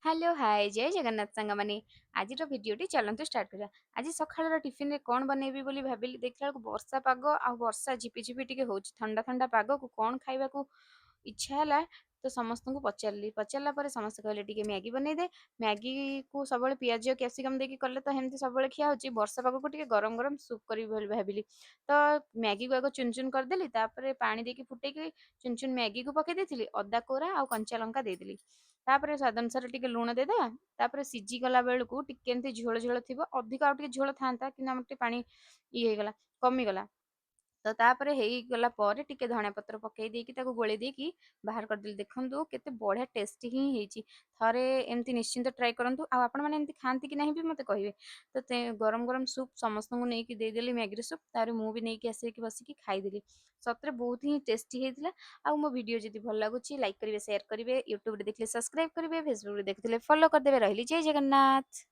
Hello, ହାଏ, ଜୟ ଜଗନ୍ନାଥ ସାଙ୍ଗମାନେ। ଆଜିର ଭିଡ଼ିଓଟି ଚାଲନ୍ତୁ ଷ୍ଟାର୍ଟ କରିବା। ଆଜି ସକାଳର ଟିଫିନରେ କ'ଣ ବନେଇବି ବୋଲି ଭାବିଲି। ଦେଖିଲା ବେଳକୁ ବର୍ଷା ପାଗ ଆଉ ବର୍ଷା ଝିପିଝିପି ଟିକେ ହେଉଛି। ଥଣ୍ଡା ଥଣ୍ଡା ପାଗକୁ କ'ଣ ଖାଇବାକୁ ଇଚ୍ଛା ହେଲା ତ ସମସ୍ତଙ୍କୁ ପଚାରିଲି। ପଚାରିଲା ପରେ ସମସ୍ତେ କହିଲେ, ଟିକେ ମ୍ୟାଗି ବନେଇଦେ। ମ୍ୟାଗିକୁ ସବୁବେଳେ ପିଆଜ, କ୍ୟାପ୍ସିକମ୍ ଦେଇକି କଲେ ତ ଏମିତି ସବୁବେଳେ ଖିଆ ହେଉଛି। ବର୍ଷା ପାଗକୁ ଟିକେ ଗରମ ଗରମ ସୁପ୍ କରିବି ବୋଲି ଭାବିଲି। ତ ମ୍ୟାଗିକୁ ଆଗ ଚୁନ ଚୁନ କରିଦେଲି। ତାପରେ ପାଣି ଦେଇକି ଫୁଟେଇକି ଚୁନ ଚୁନ ମ୍ୟାଗିକୁ ପକେଇ ଦେଇଥିଲି। ଅଦା କୋରା ଆଉ କଞ୍ଚା ଲଙ୍କା ଦେଇଦେଲି। ତାପରେ ସ୍ୱାଦ ଅନୁସାରେ ଟିକେ ଲୁଣ ଦେଇଦେବା। ତାପରେ ସିଝିଗଲା ବେଳକୁ ଟିକେ ଏମିତି ଝୋଳ ଝୋଳ ଥିବ। ଅଧିକ ଆଉ ଟିକେ ଝୋଳ ଥାନ୍ତା, କିନ୍ତୁ ଆମର ଟିକେ ପାଣି ଇଏ ହେଇଗଲା, କମିଗଲା। ତ ତାପରେ ହେଇଗଲା ପରେ ଟିକେ ଧଣିଆ ପତ୍ର ପକେଇ ଦେଇକି ତାକୁ ଗୋଳେଇ ଦେଇକି ବାହାର କରିଦେଲି। ଦେଖନ୍ତୁ, କେତେ ବଢ଼ିଆ ଟେଷ୍ଟି ହିଁ ହେଇଛି। ଥରେ ଏମିତି ନିଶ୍ଚିନ୍ତ ଟ୍ରାଏ କରନ୍ତୁ ଆଉ ଆପଣମାନେ ଏମିତି ଖାଆନ୍ତି କି ନାହିଁ ବି ମୋତେ କହିବେ। ତ ଗରମ ଗରମ ସୁପ୍ ସମସ୍ତଙ୍କୁ ନେଇକି ଦେଇଦେଲି, ମ୍ୟାଗିର ସୁପ୍। ତାପରେ ମୁଁ ବି ନେଇକି ଆସିକି ବସିକି ଖାଇଦେଲି। ସତରେ ବହୁତ ହିଁ ଟେଷ୍ଟି ହେଇଥିଲା। ଆଉ ମୋ ଭିଡ଼ିଓ ଯଦି ଭଲ ଲାଗୁଛି, ଲାଇକ୍ କରିବେ, ସେୟାର କରିବେ। ୟୁଟ୍ୟୁବରେ ଦେଖିଲେ ସବସ୍କ୍ରାଇବ୍ କରିବେ। ଫେସବୁକରେ ଦେଖୁଥିଲେ ଫଲୋ କରିଦେବେ। ରହିଲି, ଜୟ ଜଗନ୍ନାଥ।